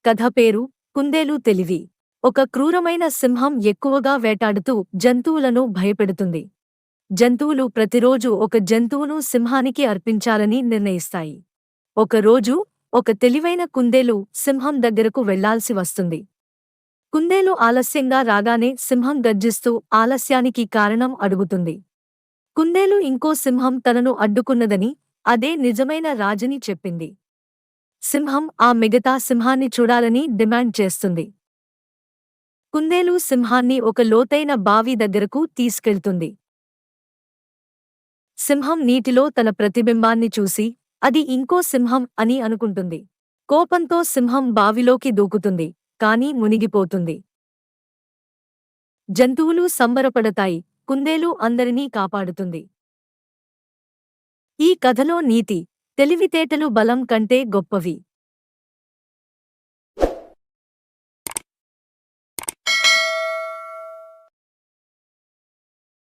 కథ పేరు కుందేలు తెలివి. ఒక క్రూరమైన సింహం ఎక్కువగా వేటాడుతూ జంతువులను భయపెడుతుంది. జంతువులు ప్రతిరోజు ఒక జంతువును సింహానికి అర్పించాలని నిర్ణయిస్తాయి. ఒకరోజు ఒక తెలివైన కుందేలు సింహం దగ్గరకు వెళ్లాల్సి వస్తుంది. కుందేలు ఆలస్యంగా రాగానే సింహం గర్జిస్తూ ఆలస్యానికి కారణం అడుగుతుంది. కుందేలు ఇంకో సింహం తనను అడ్డుకున్నదని, అదే నిజమైన రాజని చెప్పింది. సింహం ఆ మిగతా సింహాన్ని చూడాలని డిమాండ్ చేస్తుంది. కుందేలు సింహాన్ని ఒక లోతైన బావి దగ్గరకు తీసుకెళ్తుంది. సింహం నీటిలో తన ప్రతిబింబాన్ని చూసి, అది ఇంకో సింహం అని అనుకుంటుంది. కోపంతో సింహం బావిలోకి దూకుతుంది, కానీ మునిగిపోతుంది. జంతువులు సంబరపడతాయి, కుందేలు అందరినీ కాపాడుతుంది. ఈ కథలో నీతి: తెలివితేటలు బలం కంటే గొప్పవి.